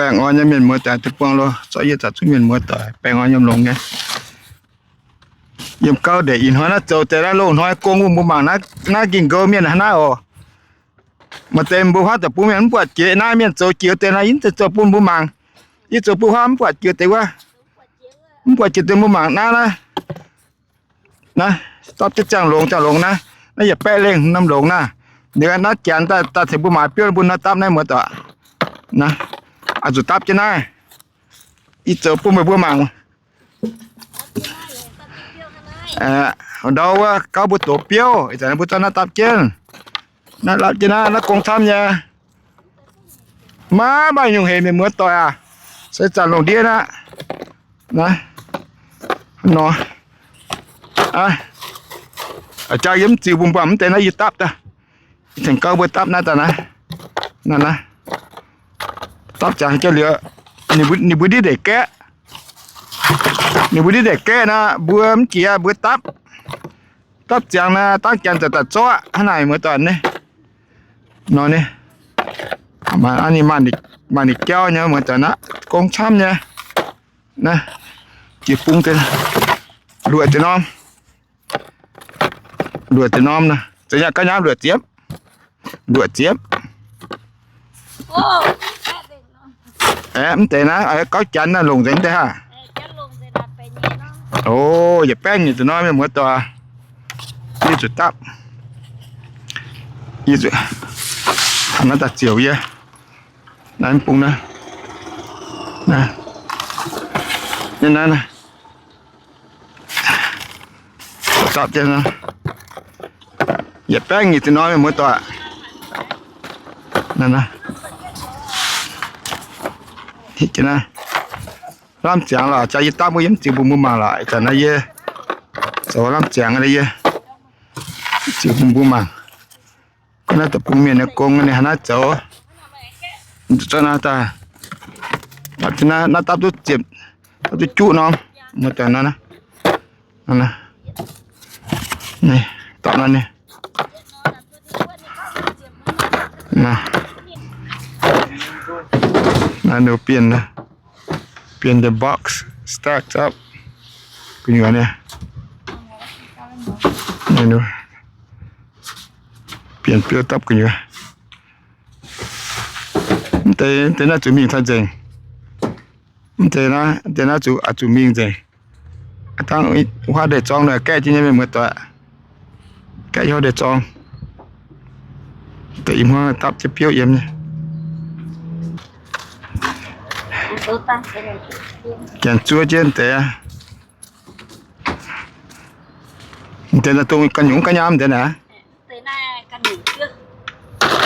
Baengh orn nyei mienh muoz doic, deic-bung loh, zorqv yie zaqc zungv mienh muoz doic, baengh orn yiem longx nyei. Yiem gauh ndeic ih hnoi naaiv zoux deix naaiv loz-hnoi gong wuov mbuo mangc naaiv, naaiv Ging-Ngouh mienh hnangv naaiv oc. Maaih deix mbuo huaav deic-bung mienh mv buatc jiex naaiv, mienh zoux jiex deix naaiv, yie mv zeiz zoux bun mbuo mangc. Yie zoux bun huaav mv buatc jiex deix wuov, mv buatc jiex deix mbuo mangc naaiv naaiv. Naaiv dapv jienv ziangh longx ziangh longx naaiv. Naaiv yietc baeqv lengh norm longx naaiv. Ninh naaiv janx daaih tengx mbuo maaiz biouv bun naaiv dapv naaiv muoz doic. Naaiv oix zuqc dapv jienv naaiv. Ih zoux bun meih mbuo mangc. Ndau wuov gauv mbuo doqc biouv, ih zanc mbuo zorqv naaiv dapv jienv. Naaiv dapv jienv naaiv, naaiv gong camv nyei. Maiv maaih nyungc hec mienh muoz doic aac. Se zanc longc ndiev aqv. Naaiv nor, jauv yie mv ziux bun mbuo mv deix naaiv yie dapv daaih. Tengx gauv mbuo dapv naaiv daaih naaiv. Naaiv naaiv, dapv ziangx jauv liuz, ninh mbuo ndiev ndeic gaeqv. Ninh mbuo ndiev ndeic gaeqv naaiv, mbuo mv jiex mbuo dapv. Dapv ziangx naaiv, dangv janx ziouc daaih zorqv hnangv naaic muoz doic naaiv. Nor naaiv, maaih ninh jauv nyei muoz doic naaiv, gong camv nyei. Naaiv, jiex bung deix, luoqc deix norm, luoqc deix norm naaiv, za'gengh gauh nyaamv luoqc ziepc, luoqc ziepc. Aeqv, mv deix naaiv, gauv janx naaiv longc nzengc mv deix haah. O, yietc baeqv nyic ziepc norm mienh muoz doic. Yie zuqc dapv, yie zuqc taux naaiv daaih ziouc yie. Naaiv bung naaiv, naaiv, naaiv, dapv jienv, yietc baeqv nyic ziepc norm mienh muoz doic. Lamh ziangx lorqc, jaax yie dapv mbuo yie mv ziux bun mbuo mangc lorqc. Ih zanc naaiv yie zoux lamh ziangx yie ziux bun mbuo mangc. Gorngv naaiv deic-bung mienh nyei gong ninh haaix naaiv zoux. Naaiv dapv duqv ziepc, dapv duqv juqv norm, muoz doic nor, dapv nor ni. Naaiv ninh bienh, bienh the box stacked up gu'nyuoz ni. Bienh build up gu'nyuoz. Mv deix naaiv zuqc mingh taux nzengc. Mv deix naaiv, deix naaiv zuqc, zuqc mingh nzengc. Dangh huaav ndeic-zorng naaic gaeqv jienv nyei mienh muoz doic. Gaeqv huaav ndeic-zorng. Deix i hmuangv dapv jienv biouv yiem nyei. Janx zuov jienv deix. Deix naaiv dongh ga'nyungc ga'nyaam deix naaiv.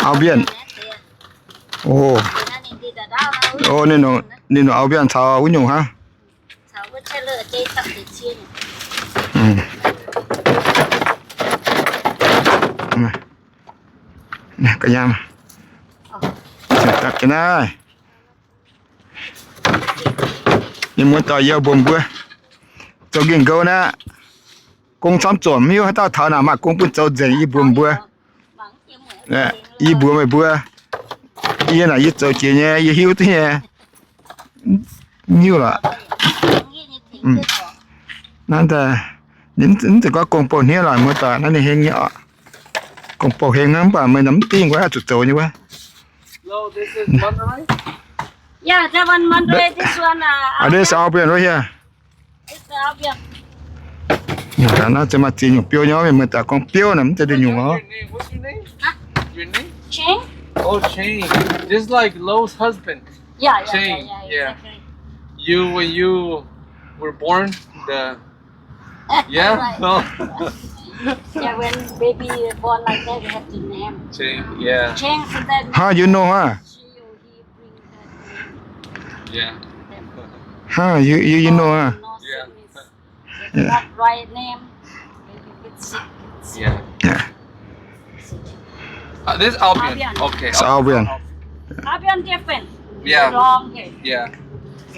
Albion. O, ninh, ninh auv-mbian caux wuov nyungc hnangv. Ga'nyaam. Dapv jienv naaiv. Yie muoz-doic yie mbuox mbuo, zoux Ging-Ngouh naaiv, gong camv zuqc mv hiuv haaix dauh taux naaic maaih gong bun zoux nzengc, yie mbuox mbuo. Yie mbuox meih mbuo, yie naaic yie zoux jiex nyei, yie hiuv duqv nyei. Mv hiuv lorqc. Naaiv daaih, ninh mv zeiz gorngv gong-bou hniev lorqc, muoz-doic, naaiv ninh heng nyei oc. Gong-bou heng hnangv, mv baac meih mv dingh wuov, zuqc zoux nyei wuov. This Albion right here. Naaiv se maaih ziex nyungc biouv nyei, meih daaih gorngv biouv naaiv mv zeiz nduqc nyungc oc. Cheng? Oh, Cheng. Just like Lo's husband. Yeah, yeah, Cheng, yeah, yeah, yeah, exactly. You, when you were born, the, yeah? Right. Oh. Yeah, when baby born like that, you have to name. Cheng, yeah. Cheng, so that How you know her? She or he bring that name. Yeah. Huh, you, you, you know her? No, no, yeah. Sickness. Yeah. Not right name. Maybe get sick, get sick. Yeah. Yeah. Uh, this Albion. Albion. Okay. It's Albion. Albion different. Yeah. Long hair. Yeah.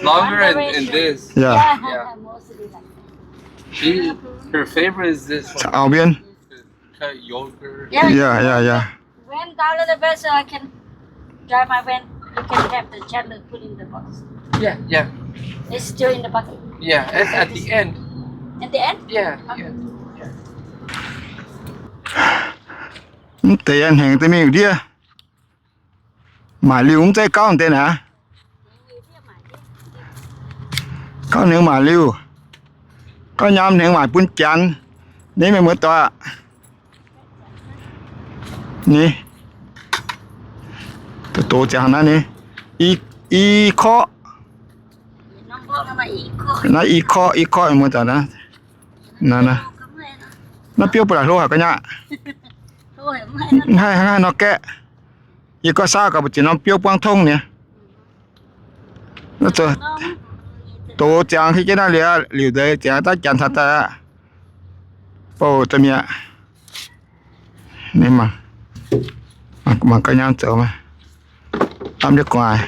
Longer and, and this. Yeah. Yeah. Mostly like that. She, her favorite is this one. It's Albion? Cut yogurt. Yeah, yeah, yeah. Went down a little bit so I can dry my van. You can have the chandler put in the box. Yeah, yeah. It's still in the bucket. Yeah, it's at the end. At the end? Yeah, at the end. Yeah. Mv deix hengx deix mingh ndiev. Maaic liuh mv zeiz gauv deix naaic. Gauv hengx maaic liuh. Gauv nyaam hengx maaic bun janx. Ni, mienh muoz-doic. Ni. Doz ziangx naaiv ni. I, i korqv. Naaiv i korqv, i korqv mienh muoz-doic naaiv. Naaiv, naaiv. Naaiv biouv ba'laqc hlo haic ga'nyaah. Mv haih, mv haih nor gaeqv. Yie gorngv saauv gaax mbu'ziex norm biouv buangv tongv nyei. Doz ziangx jienv naaiv liuz, liuz nzeix ziangx daaih janx taux daaih aqv. Bouh da'mieqc. Mangc gaax nyaam zoux maah. Lamh jienv gu'nguaaic.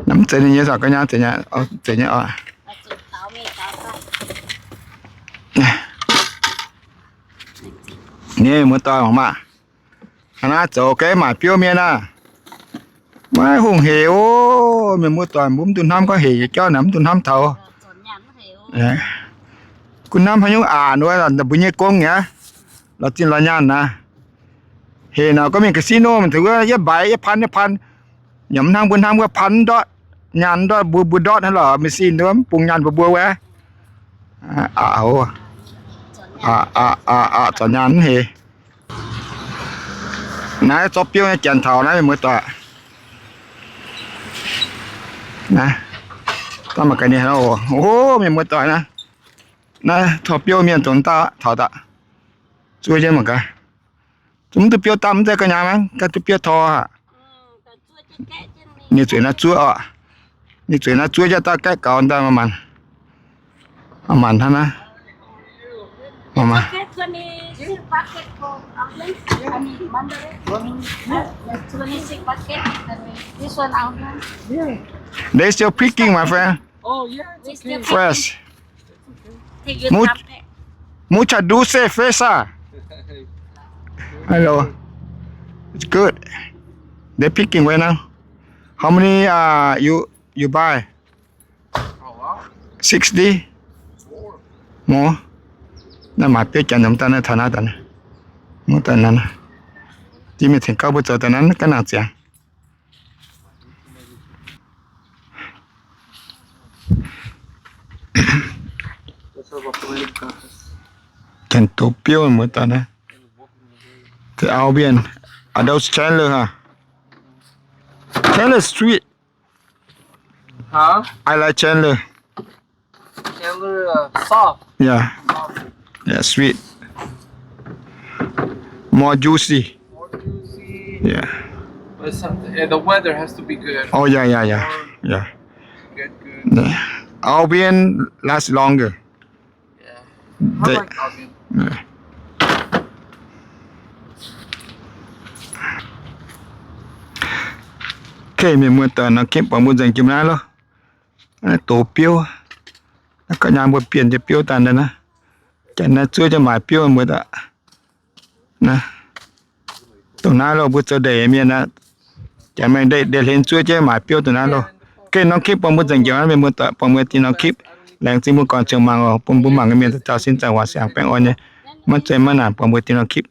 Mv zeiz ninh nyei, gaax nyaam zeiz nyei, zeiz nyei oc. Ni, muoz-doic, mangc maah. Hnangv naaiv zoux ga'maaic biouv mienh aah. Maiv hungh hec oc. Mienh muoz-doic, mbuo mv dungx hnamv gorngv hec nyei jauv naaic, mv dungx hnamv taux. Gunv hnamv haaix nyungc aqc nor, mbuo nyei gong aqv, lorz zinh lorz nyaanh naaic. Hec naaic gorngv mingh casino, mienh tengx wuov yietv mbaix, yietv พัน, yietv พัน. Nyanc mv hnangv mbuo hnamv wuov พัน ndortv, nyaanh ndortv mbuo, mbuo ndortv hnangv lorqc, maiv sin wuov, mv bung nyaanh mbuo mbuo wuov. Aqc, aqc, aqc, zorc nyaanh mv hec. Naaiv zorqv biouv nyei janx taux naaiv, mienh muoz-doic. Naaiv, dangh mangc gaax ninh oc. O, mienh muoz-doic naaiv. Naaiv tor biouv mienh dongh daaih taux daaih. Zuov jienv mangc gaax. Zungv duqv biouv daaih mv zeiz ga'nyaam aqv, ganh duqv biouv tor aqv. Ninh zueiz naaiv zuov oc. Ninh zueiz naaiv zuov jienv daaih gaeqv gaux daaih maanc maanc. Maanc maanc hnangv naaiv. Maanc maanc. They still picking, my friend. Fresh. Mu-, mucha dulce fresa. Hello. It's good. They picking right now. How many uh you you buy? Sixty. More. Naaiv maaih biouv janx nyei daaih naaiv taux naaiv daaih naaiv. Mv daaih naaiv. Jiex mingh tengx gauh mbuo zoux daaih naaiv ganh nangc ziangx. Janx-doz biouv muoz-doic naaiv. The Albion. Are those Chandler, huh? Chandler sweet. Huh? I like Chandler. Chandler, uh, soft. Yeah. Soft. Yeah, sweet. More juicy. More juicy. Yeah. But some, eh, the weather has to be good. Oh, yeah, yeah, yeah. More, yeah. Good, good. Yeah. Albion lasts longer. Yeah. I like Albion. Yeah. Okay, mienh muoz-doic, norm clip buangh mbuo nzengc jiem naaiv loh. Naaiv doz biouv. Naaiv gauh nyaam mbuo bienh nyei biouv daaih naaiv. Janx naaiv zuov jienv maaic biouv mbuo daaih. Naaiv. Dongh naaiv loh, mbuo zoux ndeic mienh aqv. Janx mienh ndeic, ndeic hlen zuov jienv maaic biouv dongh naaiv loh. Gengh norm clip buangh mbuo nzengc jiem naaiv, mienh muoz-doic, buangh mbuo dinh norm clip. Laengz zingh mbuo gormx ziangx mangc oc. Bun mbuo mangc nyei mienh dauh dauh sin zaangc waac siangx baengh orn nyei. Maiv zeiz maiv naanc, buangh mbuo dinh norm clip.